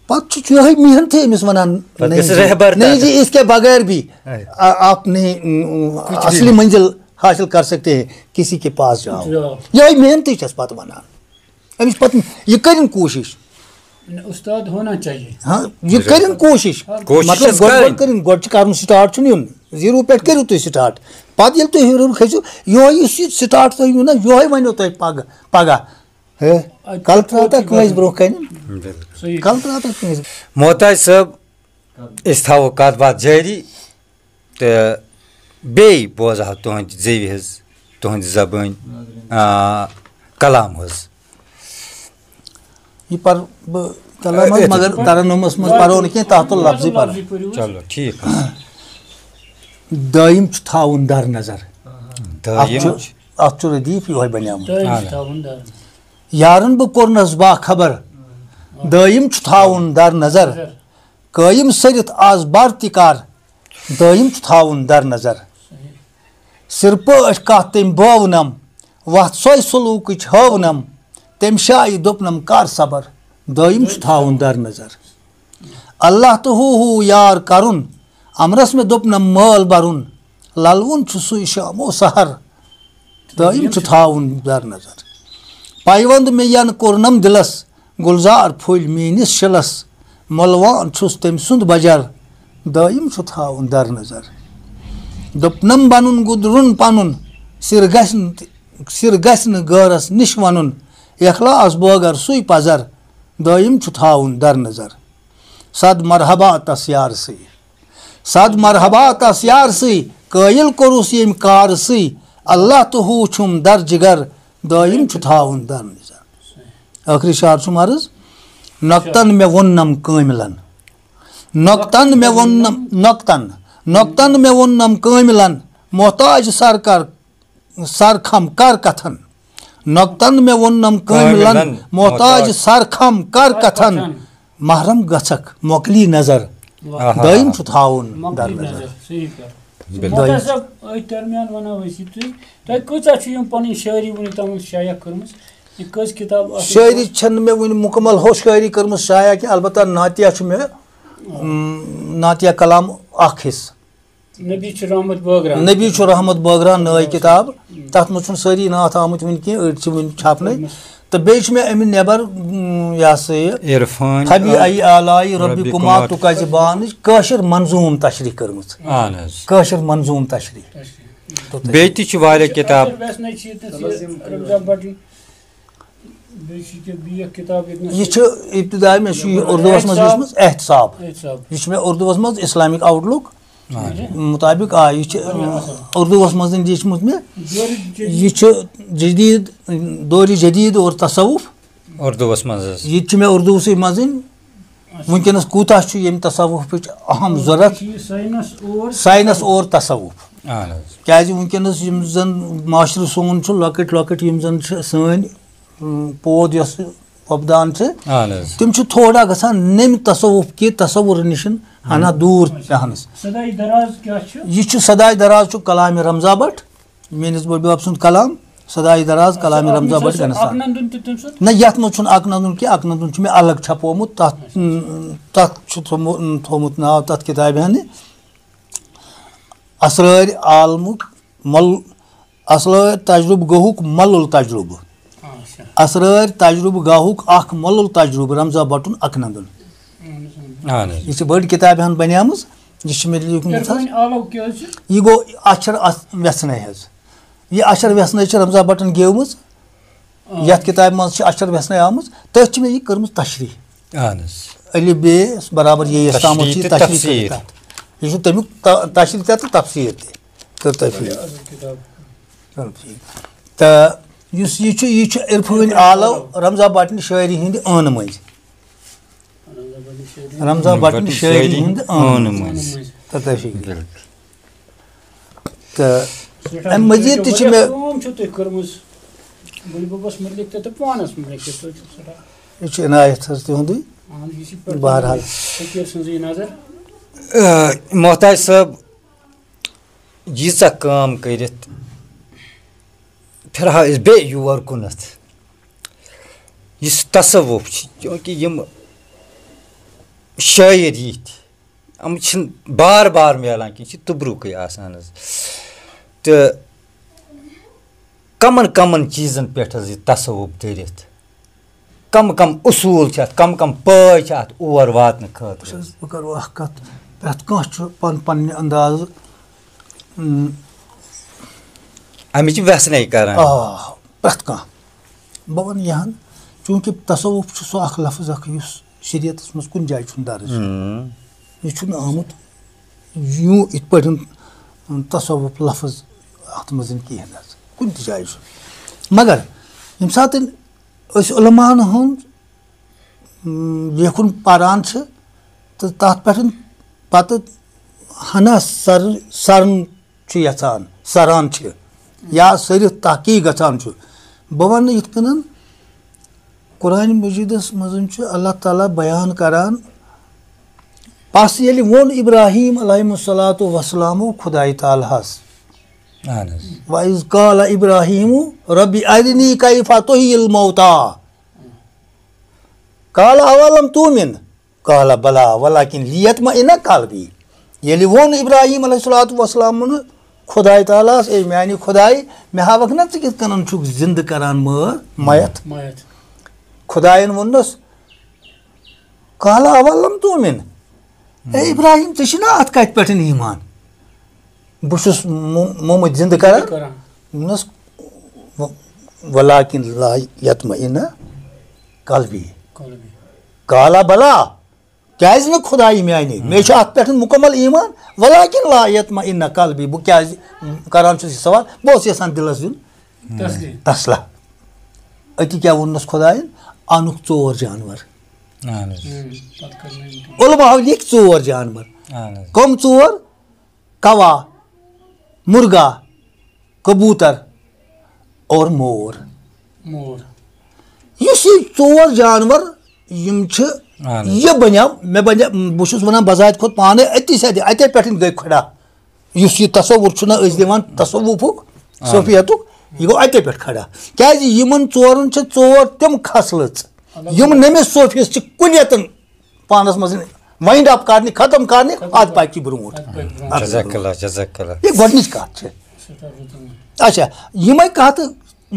پَتہٕ چھُ یِہوٚے محنتٕے أمِس وَنان، پَتہٕ "نہیں گژھِ جی، رہبر نہیں تَتٮ۪تھ۔" جی، اس کے بغیر بھی اے۔ آ-، آپ نہیں، ام، کچھ بھی اصلی نہیں۔ منزل حاصل کر سکتے ہیں، کسی کے پاس جاؤ۔ جاؤ۔ یِہوٚے محنتٕے چھَس پَتہٕ وَنان۔ أمِس پَتہٕ یہِ کٔرِن کوٗشِش۔ نہ، استاد ہونا چاہیے۔ ہاں، یہِ کٔرِن کوٗشِش۔ کوٗشِش مطلب، چھَس گۄڈٕ، کَرٕنۍ۔ گۄڈٕ کٔرِن، گۄڈٕ چھِ کَرُن start، چھُنہٕ یُن۔ Zero پٮ۪ٹھ کٔرِو تُہۍ start۔ پَتہٕ ییٚلہِ تُہۍ ہیوٚر ہیوٚر کھٔسِو، یِہوٚے یُس یہِ start تۄہہِ یِیِو نہ، یِہوٚے وَنیو تۄہہِ پَگاہ، پَگاہ۔ ہے، اَدٕ کَلہٕ ترٛاوتہ پَتہٕ کٲنٛسہِ برٛونٛہہ کَنہِ؟ بِلکُل۔ صحیح۔ کَلہٕ ترٛاوتہ کٲنٛسہِ؟ محتاج صٲب، أسۍ تھاوو کَتھ باتھ جٲری۔ تہٕ بیٚیہِ بوزٕ ہا تُہٕنٛدِ زیوِ حظ، تُہٕنٛدِ زبٲنۍ، آ، کلام حظ۔ یہِ پَرٕ بہٕ کلام حظ، أتھۍ۔ مگر ترنمس منٛز پَرو نہٕ کینٛہہ، تحت اللفظی پَرو۔ چلو، ٹھیٖک حظ۔ دٲیِم چھُ تھاوُن در نظر۔ دٲیِم اَتھ چھُ، چھُ۔ اَتھ چھُ ردیٖف یِہوٚے بنیومُت۔ دٲیِم چھُ اَہَن۔ تھاوُن در نظر۔ یارن بہٕ کوٚرنس باخبر، دٲیِم چھُ تھاوُن در نظر۔ نظر۔ قٲیِم سٔرِتھ آز بر تہِ کر، دٲیِم چھُ تھاوُن در نظر۔ سِر پٲٹھۍ کَتھ تٔمۍ بٲونَم، وَتھ سۄے سلوٗکٕچ ہٲونَم، تٔمۍ شایہِ دوٚپنَم کر صبر، دٲیِم چھُ تھاوُن در نظر۔ اللہ تہٕ ہو ہو یار کَرُن، اَمرَس مےٚ دوٚپنَم مٲل بَرُن، لَلوُن چھُ سُے شام و سحر، دٲیِم چھُ تھاوُن در نظر۔ پیوند مےٚ ین کوٚرنم دِلس، گُلزار پھُلۍ میٲنِس شِلس، مۄلوان چھُس تٔمۍ سُنٛد بجر، دٲیِم چھُ تھاوُن در نظر۔ دوٚپنم بنُن گُدرُن پنُن، سِر گژھِ نہٕ، سِر گژھِ نہٕ غٲرس نِش ونُن، اخلاص بٲگر سُے پزر، دٲیِم چھُ تھاوُن در نظر۔ صد مرحبا تس یار سٕے۔ صد مرحبا تس یار سٕے، قٲیِل کوٚرُس ییٚمہِ کار سٕے، اللہ تہٕ ہو چھُم در جگر، دٲیِم چھُ تھاوُن در نظر۔ ٲخری شعر چھُم عرض، نۄقتن مےٚ ووٚننم کٲمِلن، نۄقتن مےٚ ووٚننم، نۄقتن، نۄقتن مےٚ ووٚننم کٲمِلن، محتاج سر کر سر کھم کر کتھن۔ نۄقتن مےٚ ووٚننم کٲمِلن، کٲمِلن محتاج محتاج۔ سر کھم کر کتھن۔ کتھن۔ محرم گژھکھ مۄکلی نظر۔ واہ۔ دٲیِم چھُ تھاوُن مۄکلی در نظر۔ نظر، صحیح کتھ۔ بِلکُل۔ ممتاز صٲب، أتھۍ درمیان وَنو أسۍ یہِ، تُہۍ، تۄہہِ کۭژاہ چھِ یِم پَنٕنۍ شٲعری وٕنیُک تامَتھ شایع کٔرمٕژ؟ یہِ کٔژ کِتاب آسَن؟ شٲعری چھَنہٕ مےٚ وٕنہِ مُکمل ہُہ شٲعری کٔرمٕژ شایع کینٛہہ، البتہ نعتیہ چھُ مےٚ، اۭں، نعتیہ کلام اکھ حصہٕ۔ نبی چھُ رحمت بٲگراوان۔ نبی چھُ رحمت بٲگراوان نٲے کِتاب۔ تَتھ منٛز چھُنہٕ سٲری نعت آمٕتۍ وٕنہِ کینٛہہ، أڑۍ چھِ وٕنہِ چھاپنَے۔ تہٕ بیٚیہِ چھِ مےٚ اَمہِ نٮ۪بر، اۭں، یہِ ہسا یہِ عرفان فبی ای آلائی ربی ربی کما کما۔ تُکذِبانٕچ کٲشِر منظوٗم تشریح کٔرمٕژ۔ اہن حظ۔ کٲشِر منظوٗم تشریح۔ تشریح۔ بیٚیہِ تہِ چھِ واریاہ کِتاب۔ اَصٕل وٮ۪ژھنَے چھِ ییٚتہِ نَس یہِ رمضان بٹٕنۍ۔ بیٚیہِ چھِ ییٚکیٛاہ بیٚیہِ اکھ کِتاب ییٚتہِ نَس۔ یہِ چھُ ابتدائی، مےٚ چھُ یہِ اردوٗوَس منٛز لیٚچھمٕژ، احتساب۔ احتساب۔ یہِ چھُ مےٚ اردوٗوَس منٛز اسلامک آؤٹ لُک مُطابق، آ، یہِ چھِ، واریاہ اَصٕل۔ اردوٗوَس منٛز لیٚچھمٕژ مےٚ۔ دورِ جدید۔ یہِ چھُ جدید، دورِ جدید اور تصوف۔ اردوٗوَس منٛز حظ۔ یہِ تہِ چھُ مےٚ اردوٗوسٕے منٛزٕے۔ وٕنکیٚنَس کوٗتاہ چھُ ییٚمہِ تصوفٕچ اہم ضوٚرَتھ؟ یہِ چھُ یہِ ساینس اور ساینس اور تصوف۔ اہن حظ۔ کیٛازِ وٕنکیٚنَس یِم زَن معاشرٕ سون چھُ، لۄکٕٹۍ لۄکٕٹۍ یِم زَن چھِ سٲنۍ، اۭں، پود یۄس وۄپدان چھِ، اہن حظ۔ تِم چھِ تھوڑا گژھان نَمہِ تصوف کہِ تصور نِشن ہنا دوٗر بیٚہنَس۔ صداے دراز کیٛاہ چھُ؟ یہِ چھُ صداے دراز چھُ کلامِ رمضا بٹ، میٲنِس بٔڈبب سُنٛد کلام، صداے دراز کلامِ اچھا، رمضا اَتھ منٛز بٹ چھُ گنستان۔ اکھ نندُن تہِ تٔمۍ سُنٛد؟ نہ، یَتھ منٛز چھُنہٕ اکھ نندُن کینٛہہ، اکھ نندُن چھُ مےٚ الگ چھپومُت، تَتھ، اچھا۔ اۭں، تَتھ چھُ تھوٚمُت، تھوٚمُت ناو تَتھ کِتابہِ ہَنہِ اسرٲرۍ عالمُک مل، اسرٲرۍ تجربہٕ گاہُک ملُل تجربہٕ۔ اچھا۔ اسرٲرۍ تجربہٕ گاہُک اکھ ملُل تجربہٕ، رمضا بٹُن اکھ نندُن۔ اہن حظ۔ یہِ چھِ بٔڑ کِتابہِ ہن بنیمٕژ، یہِ چھِ مےٚ لیوٗکھمُت حظ۔ عرفانِ عالو کیٛاہ حظ چھِ؟ یہِ گوٚو اچھر اَتھ وٮ۪ژھنَے حظ۔ یہِ اچھر وٮ۪ژھنَے چھِ رمضا بٹن گیومٕژ۔ آ۔ یَتھ کِتابہِ منٛز چھِ اچھر وٮ۪ژھنَے آمٕژ، تٔتھۍ چھِ مےٚ یہِ کٔرمٕژ تشریح۔ اہن حظ۔ الف بے برابر یے یَس تامَتھ چھِ یہِ تشریح تشریح تہٕ کٔرِتھ تفسیٖر۔ اَتھ۔ یہِ چھُ تَمیُک ت-، تشریح تہِ تہٕ تفسیٖر تہِ۔ تہٕ تفسیٖر۔ واریاہ اَصٕل کِتاب۔ چلو ٹھیٖک۔ تہٕ یُس یہِ چھُ، یہِ چھُ عرفٲنۍ آلو رمضا بٹنہِ شٲعری ہِنٛدِ ٲنہٕ مٔنٛزۍ۔ رمضا بٹنہِ شٲعری ہِنٛدِ ٲنہٕ مٔنٛزۍ۔ تہٕ تفسیٖر۔ بِلکُل۔ تہٕ سٮ۪ٹھاہ اَمہِ مزید تہِ چھِ واریاہ مےٚ کٲم چھو تۄہہِ کٔرمٕژ۔ بٔڈۍ بَبَس مُتعلِق تہِ تہٕ پانَس مُتعلِق تہِ، تُہۍ چھِو سٮ۪ٹھاہ۔ یہِ چھُ عنایت حظ تِہُنٛدُے۔ اہن، یہِ چھِ پٮ۪ٹھ بہرحال۔ فقیٖر سٕنٛزٕے نظر۔ آ، محتاج صٲب، ییٖژاہ کٲم کٔرِتھ پھِرہاو أسۍ بیٚیہِ یور کُنَتھ۔ یُس تصوف چھِ، چوٗنٛکہِ یِم شٲعر یِتھۍ، یِم چھِنہٕ بار بار میلان کینٛہہ، یہِ چھِ تُبرُکٕے آسان حظ۔ تہٕ کَمَن کَمَن چیٖزَن پٮ۪ٹھ حظ یہِ تصوف دٔرِتھ؟ کَم کَم اصوٗل چھِ اَتھ، کَم کَم پٲے چھِ اَتھ اور واتنہٕ خٲطرٕ؟ وٕچھ حظ، بہٕ کَرو اَکھ کَتھ، پرٛٮ۪تھ کانٛہہ چھُ پَن-، پنٛنہِ اندازٕ، اۭں، اَمِچ وٮ۪ژھنَے کَران۔ آ، پرٛٮ۪تھ کانٛہہ۔ بہٕ وَنہٕ یہِ ہن، چوٗنٛکہِ تصوف چھُ سُہ اَکھ لفظ اَکھ یُس شریعتَس منٛز کُنہِ جایہِ چھُنہٕ درٕج۔ اۭں۔ یہِ چھُنہٕ آمُت یوٗ-، یِتھ پٲٹھۍ تصوف لفظ اَتھ منٛز کِہیٖنۍ حظ، کُنہِ تہِ جایہِ چھُنہٕ۔ مگر ییٚمہِ ساتہٕ أسۍ علماءن ہُنٛد، اۭں، لیکھُن پران چھِ تہٕ تَتھ پٮ۪ٹھ پَتہٕ ہنا سر-، سرُن چھُ یَژھان، سَران چھِ یا سٔرِتھ تحقیٖق گژھان چھُ۔ بہٕ وَنہٕ یِتھ کٔنۍ، قرآن مجیٖدَس منٛز چھُ اللہ تعالیٰ بیان کران، پَس ییٚلہِ ووٚن ابراہیٖم علیہ الصلوۃ والسلامو خداے تعالیٰ ہَس، اہن حظ۔ وَإِذْ قَالَ إِبْرَاهِيمُ رَبِّ أَرِنِي كَيْفَ تُحْيِي الْمَوْتَىٰ، قَالَ أَوَلَمْ تُؤْمِنْ، قَالَ بَلَىٰ وَلَٰكِنْ لِيَطْمَئِنَّ قَلْبِي۔ ییٚلہِ ووٚن ابراہیٖم علیہ الصلوۃ والسلامن خداے تعالیٰ ہَس، "اے میانہِ خداے، مےٚ ہاوکھ نہ ژٕ کِتھ کٔنۍ چھُکھ زِندٕ کران مٲر میت؟" میت۔ خدایَن ووٚننَس، "قَالَ أَوَلَمْ تُؤْمِنْ؟" اے ابراہیٖم، ژےٚ چھِ نا اَتھ کَتھِ پٮ۪ٹھ ایٖمان؟ بہٕ چھُس مو-، مومٕتۍ زِندٕ کران۔ زِندٕ کران۔ دوٚپنَس، "و-، وَلَٰكِنْ لِيَطْمَئِنَّ قَلْبِي۔" قَلْبِي۔ قَالَ بَلَىٰ، کیازِ نہٕ خدایہِ میانہِ؟ مےٚ چھُ اَتھ پٮ۪ٹھ مُکمل ایٖمان، وَلَٰكِنْ لِيَطْمَئِنَّ قَلْبِي۔ بہٕ کیازِ کران چھُس یہِ سوال؟ بہٕ اوسُس یَژھان دِلَس دیُن تسلی۔ تسلا۔ أتی کیٛاہ ووٚننَس خدایَن؟ اَنُکھ ژور جانور۔ اہن حظ۔ ہم، پتہٕ کٔر مےٚ یہِ۔ علماہو لیکھۍ ژور جانور۔ اہن حظ۔ کم ژور؟ کوا، مرغا، کبوتر اور مور۔ مور۔ یُس یہِ ژور جانور یِم چھِ، اہن حظ۔ یہِ بنیو، مےٚ بنیو، بہٕ چھُس وَنان بذات خود پانے أتی سیٚدِ، اَتے پٮ۪ٹھ گٔے کھڑا۔ یُس یہِ تصوُر چھُنہ أسۍ دِوان تصوُفُک، صوفیتُک، یہِ گوٚو اَتے پٮ۪ٹھ کھڑا۔ کیٛازِ یِمن ژورن چھِ ژور تِم خصلژٕ، یِم نٔمِس صوفیس چھِ کُنیتن پانس منٛز wind up کرنہِ، ختم کرنہِ، اتھ پکہِ برونٛٹھ۔ جزاک اللہ، جزاک اللہ۔ یہِ گۄڈٕنِچ کتھ چھِ۔ اچھا، یِمے کتھٕ،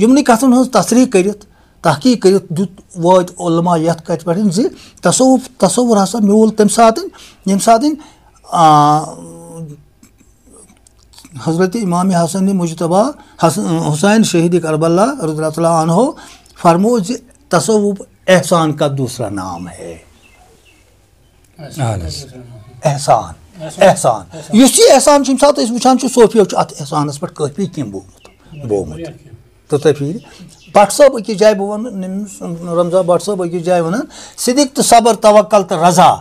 یِمنٕے کتھن ہٕنٛز تصریح کٔرِتھ، تحقیق کٔرِتھ دیُت، وٲتۍ علماء یتھ کتھِ پٮ۪ٹھ زِ تصوف، تصوُر ہسا میوٗل تمہِ ساتہٕ، ییٚمہِ ساتہٕ، آ، حضرت امام حسن مجتبیٰ حسن، حسین شہید کربلا رضی اللہ تعالیٰ عنہ فرمو زِ تصوف احسان کا دوسرا نام ہے۔ اہن حظ۔ احسان، احسان، یُس یہِ احسان چھُ، ییٚمہِ ساتہٕ أسۍ وٕچھان چھِ، صوفیو چھُ اتھ احسانس پٮ۪ٹھ کٲفی کینٛہہ بومُت، بومُت۔ تہٕ تۄہہِ پھیرِ بٹ صٲب أکِس جایہِ، بہٕ ونہٕ نٔمِس رمضان بٹ صٲب أکِس جایہِ ونان، صدق تہٕ صبر، توکل تہٕ رضا،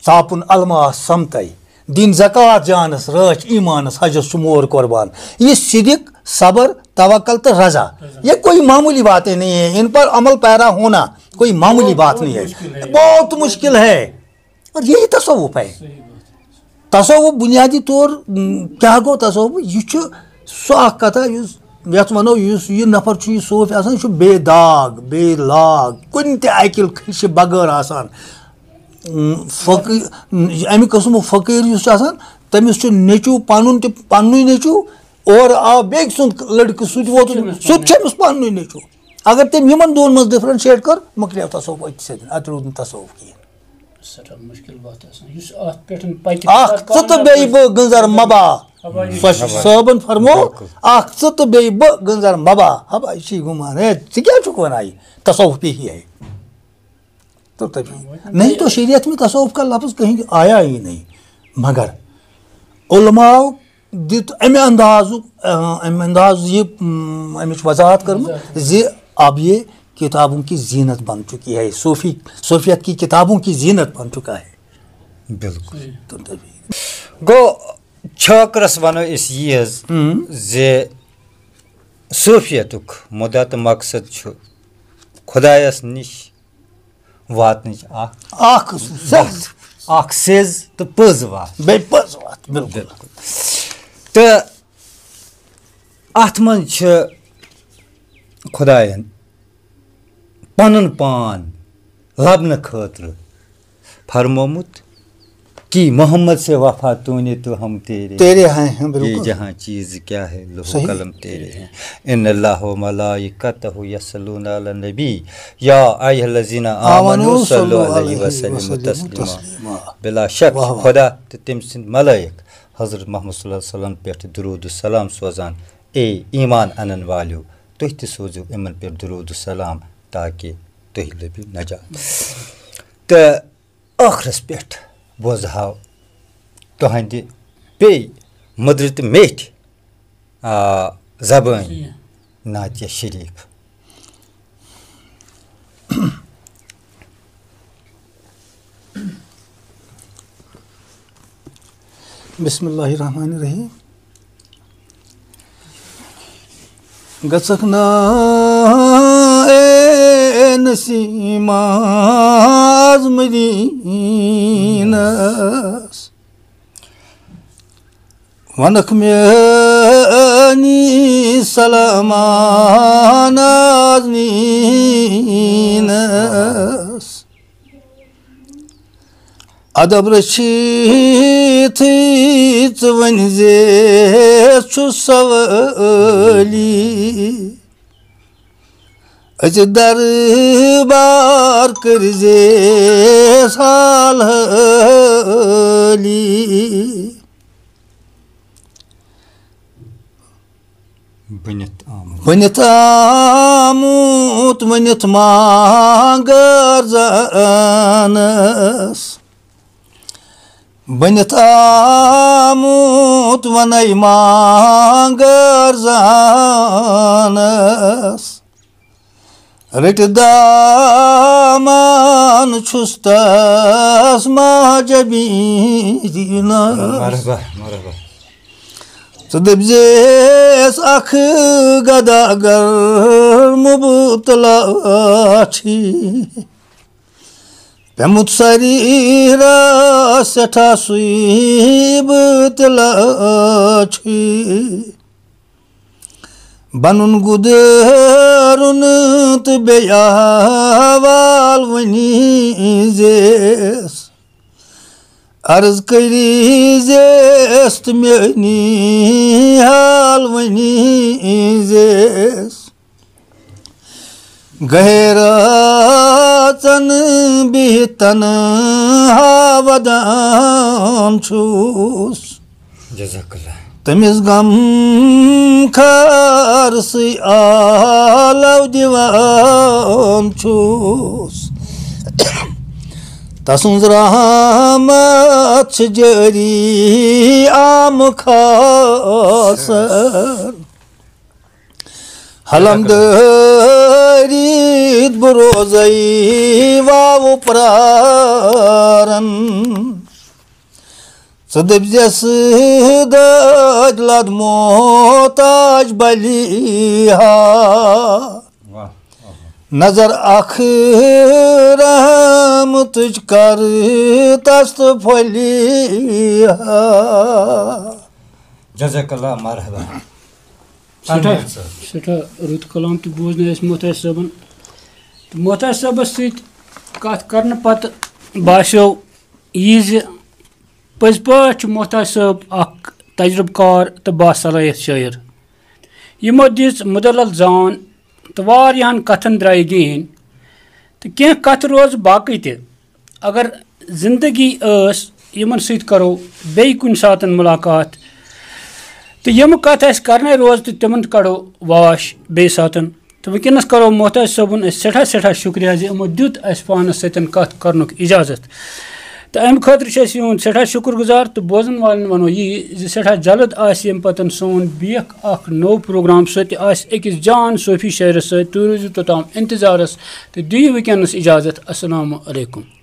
ژاپُن الماس سمتے، دِنۍ زکوٰۃ جانس، رٲچھ ایمانس، حجس چھُ مور قربان۔ یہ صدق، صبر، توکل تہٕ رضا، یہ کوئی معمولی باتیں نہیں ہے، ان پر عمل پیرا ہونا کوئی معمولی بات نہیں ہے، بہت مشکل ہے۔ اور یہی تصوف ہے۔ تصوف بنیادی طور، م، کیٛاہ گوٚو تصوف؟ یہِ چھُ سُہ اکھ کتھا یُس، یتھ ونو، یُس یہِ نفر چھُ، یہِ صوفی آسان، یہِ چھُ بے داغ، بے لاگ، کُنہِ تہِ اکہِ کھنٛچہِ بغٲر آسان۔ م، فقی-، م، امہِ قٕسمُک فقیٖر یُس چھُ آسان، تٔمِس چھُ نیٚچوٗ پنُن تہِ، پننُے نیٚچوٗ، اورٕ آو بیٚکہِ سُنٛد لڑکہٕ، سُہ تہِ ووت، سُہ تہِ چھُ أمِس پننُے نیٚچوٗ۔ اگر تٔمۍ یِمن دۄن منٛز differentiate کٔر، مۄکلیو تصوف أتھۍ سۭتۍ، اتہِ روٗد نہٕ تصوف کِہیٖنۍ۔ سٮ۪ٹھاہ مُشکِل وَتھ آسان۔ یُس اَتھ پٮ۪ٹھ پَکہِ، اکھ ژٕ تہٕ بیٚیہِ بہٕ گٔنزر مبا۔ ہوا یہِ سۄ چھِ صٲبن فرمو، بِلکُل۔ اکھ ژٕ تہٕ بیٚیہِ بہٕ گٔنزر مبا۔ ہبا، یہِ چھِ گُمان۔ ہے، ژٕ کیٛاہ چھُکھ وَنان یہِ؟ تصوف پے ہی ہے۔ تو تبھی نہیں تو شریعت میں تصوف کا لفظ کہیں آیا ہی نہیں۔ مگر علماء دیُت امہِ اندازُک، آ، امہِ انداز یہِ، م، امِچ وضاحت کٔرمٕژ زِ اب یہ کتابوں کی زینت بن چکی ہے، صوفی، صوفیت کی کتابوں کی زینت بن چکا ہے۔ بِلکُل۔ تو تبھی گوٚو چھٲکرس ونو أسۍ یی حظ زِ صوفیتُک مُدعا تہٕ مقصد چھُ خۄدایس نِش واتنٕچ اکھ اکھ سیٚز۔ اکھ سیٚز تہٕ پٔز وتھ۔ بیٚیہِ پٔز وتھ، بِلکُل۔ بِلکُل۔ تہٕ اتھ منٛز چھِ خۄدایَن پنُن پان لبنہٕ خٲطرٕ فرمومُت کہ محمد سے وفا تو نے تو ہم تیرے تیرے ہیں، ہیں، یہ بِلکُل۔ جہاں چیز کیا ہے لوہ صحیح۔ قلم تیرے ہیں۔ ان اللہ و ملائکتہ یصلون علی النبی یا ایھا الذین آمنوا صلوا علیہ وسلم تسلیما۔ بلا شک واہ واہ۔ خدا تہٕ تٔمۍ سٕنٛدۍ ملائک حضرت محمد صلی اللہ علیہ وسلم پٮ۪ٹھ درود و سلام سوزان۔ اے ایمان انن والیو، تُہۍ تہِ سوزِو یِمن پٮ۪ٹھ درود و سلام تاکہ تُہۍ لٔبِو نجات۔ تہٕ ٲخرس پٮ۪ٹھ بوزہاو تُہنٛدِ بیٚیہِ مٔدرِ تہٕ میٹھِ، آ، زبٲنۍ نعتیہ شریف۔ بسم اللہ الرحمن الرحیم۔ گژھکھ نا اے نسیم آز مدینس، ونکھ میانی سلامان آز نینس۔ ادب رچھتھٕے ژٕ ؤنۍ زِ چھُ سوٲلی، أژِ دربار کٔرۍ زِ حال حٲلی۔ بٔنِتھ آمُت۔ بٔنِتھ آمُت، ؤنِتھ مانٛگَر زانَس۔ بٔنِتھ آمُت، وَنَے مانٛگَر زانَس۔ رٔٹِتھ دامان چھُس تس ماجبیٖنس۔ مرحبا، مرحبا۔ ژٕ دٔپزیس اکھ گدا گر مُبتلا چھِ، پیمُت سریرا سٮ۪ٹھاہ سُے بہٕ تہِ لٲچھی۔ بنُن گُدٲرُن تہٕ بیٚیہِ احوال ؤنی زیس۔ عرض کٔری زیس تہٕ میٲنی حال ؤنی زیس۔ گہرٲژن بِہِتھ تنہا ودان چھُس۔ جزاک اللہ۔ تٔمِس غم خٲرسٕے آلو دِوان چھُس۔ تسٕنٛز رحمت چھِ جٲری عام خاصر۔ حلم دٲرِتھ بہٕ روزے واوٕ پرارن۔ ژٕ دٔپزٮ۪س دٲدۍ لد محتاج بلی ہا۔ واہ۔ نظر اکھ رحمتٕچ کر تس تہٕ پھۄلی ہا۔ جزاک اللہ، مرحبا۔ سٮ۪ٹھاہ سٮ۪ٹھاہ رُت کلام تہِ بوٗز نہٕ اَسہِ محتاج صٲبن۔ تہٕ محتاج صٲبس سۭتۍ کتھ کرنہٕ پتہٕ باسیو یہِ زِ پٔزۍ پٲٹھۍ چھُ محتاج صٲب اکھ تجربہٕ کار تہٕ باصلٲحیت شٲعر۔ یِمو دِژ مُدلل زان تہٕ واریاہن کتھن درٛایہِ دیٖن، تہٕ کینٛہہ کتھٕ روزٕ باقٕے تہِ۔ اگر زندگی ٲس، یِمن سۭتۍ کرو بیٚیہِ کُنہِ ساتن مُلاقات، تہٕ یِم کتھٕ اَسہِ کرنے روزٕ تہٕ تِمن تہِ کڑو واش بیٚیہِ ساتن۔ تہٕ وٕنکیٚنس کرو محتاج صٲبُن أسۍ سٮ۪ٹھاہ سٮ۪ٹھاہ شُکریہ زِ یِمو دیُت اَسہِ پانس سۭتۍ کتھ کرنُک اجازت۔ تہٕ امہِ خٲطرٕ چھِ أسۍ یِہُنٛد سٮ۪ٹھاہ شُکر گُزار، تہٕ بوزن والٮ۪ن ونو یی زِ سٮ۪ٹھاہ جلد آسہِ ییٚمہِ پتن سون بیٚیہِ اکھ نوٚو پروگرام، سُہ تہِ آسہِ أکِس جان صوفی شٲعرس سۭتۍ۔ تُہۍ روٗزِو توٚتام انتظارس تہٕ دِیِو وٕنکیٚنس اجازت۔ السلام علیکم۔